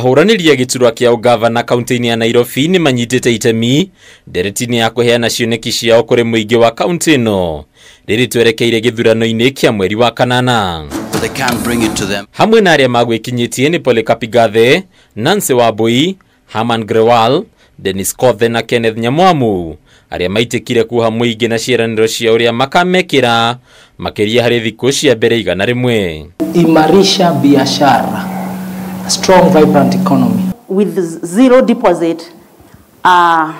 Ahũranĩri a gĩturwa kĩa ũgavana kaunti-inĩ ya Nairobi nĩ manyitĩte itemi ndereti-inĩ ya kũheana cioneki ciao kũrĩ mũingĩ wa kaunti ĩno rĩrĩ twerekeire gĩthurano-inĩ kĩa mweri wa kanana. They can't bring it to them. Hamwe na arĩa magwĩkinyĩtie nĩ Polycarp Igathe, Nancy Wambui, Herman Grewal, Dennis Kothe na Kenneth Nyamwamu arĩa maitĩkire kuoha mũingĩ na ciĩranĩro cia ũrĩa makamekĩra makĩria harĩ thikũ cia mbere 100. Imarisha biashara, a strong vibrant economy. With zero deposit, a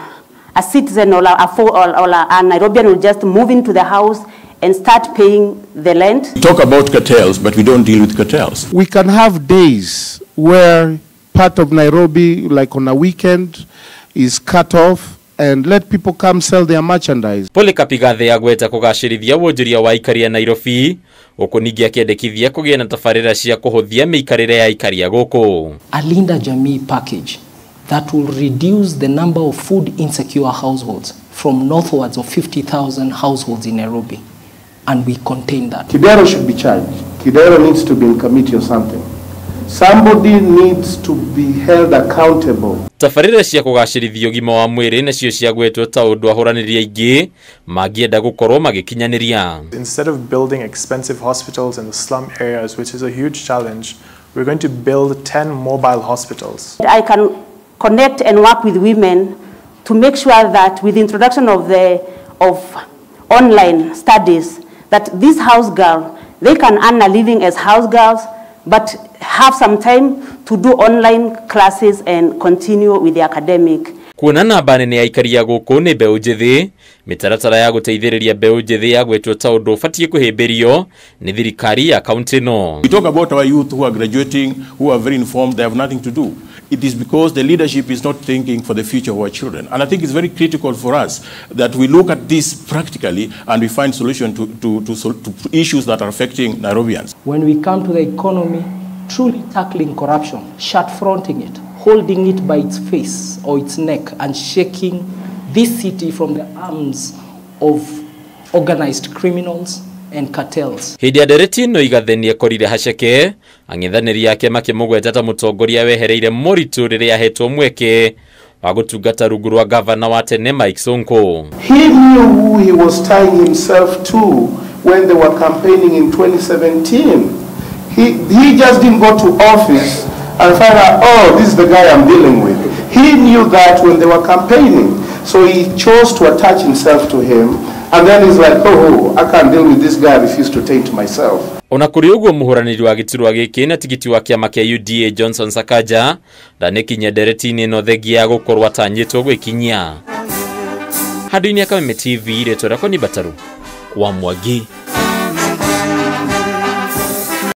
citizen or a Nairobian will just move into the house and start paying the rent. We talk about cartels, but we don't deal with cartels. We can have days where part of Nairobi, like on a weekend, is cut off and let people come sell their merchandise. Polycarp Igathe agweta kugacĩrithia wonjoria wa aikari a Nairobi huku ningĩ akĩendekithia kũgĩa na tabarĩra cia kũhũthia mĩikarĩre ya aikari a gũkũ. A Linda Jamii package that will reduce the number of food insecure households from northwards of 50,000 households in Nairobi, and we contain that. Kidero should be charged. Kidero needs to be in committee or something. Somebody needs to be held accountable. Tabarĩra cia kũgacĩrithia ũgima wa mwĩrĩ nacio ciagwetwo ta ũndũ ahũranĩri aingĩ mangĩenda gũkorwo magĩkinyanĩria. Instead of building expensive hospitals in the slum areas, which is a huge challenge, we're going to build 10 mobile hospitals. I can connect and work with women to make sure that with the introduction of online studies, that this house girl, they can earn a living as house girls, but have some time to do online classes and continue with the academic. Kuona namba nene ya aikari a gũkũ nĩ mbeũ njĩthĩ, mĩtaratara ya gũteithĩrĩria mbeũ njĩthĩ yagwetwo ta ũndũ ũbatiĩ kũhĩmbĩrio nĩ thirikari ya kaunti ĩno. We talk about our youth who are graduating, who are very informed, they have nothing to do. It is because the leadership is not thinking for the future of our children. And I think it's very critical for us that we look at this practically and we find solutions to issues that are affecting Nairobians. When we come to the economy, truly tackling corruption, shut-fronting it, holding it by its face or its neck and shaking this city from the arms of organized criminals and cartels. Hĩndĩ ya ndereti ĩno Igathe nĩekorire haceke ang'ethanĩri ake makĩmũgweta ta mũtongoria wehereire moritũ rĩrĩa ahetwo mweke wa gũtungata rungu rwa gavana wa tene Mike Sonko. He knew who he was tying himself to when they were campaigning in 2017. He just didn't go to office and find out, oh, this is the guy I'm dealing with. He knew that when they were campaigning. So he chose to attach himself to him, and then he's like, oh, I can't deal with this guy, I refuse to taint myself. Ona kũrĩ ũguo mũhũranĩri wa gĩturwa gĩkĩ na tigiti wa kĩama kĩa UDA Johnson Sakaja ndanĩkinyia ndereti-inĩ ĩno thengia ya gũkorwo atanyĩtwo gwĩkinyia. Handũ-inĩ ya Kameme TV, rĩtwa rĩakwa nĩ Bataru wa Mwangi.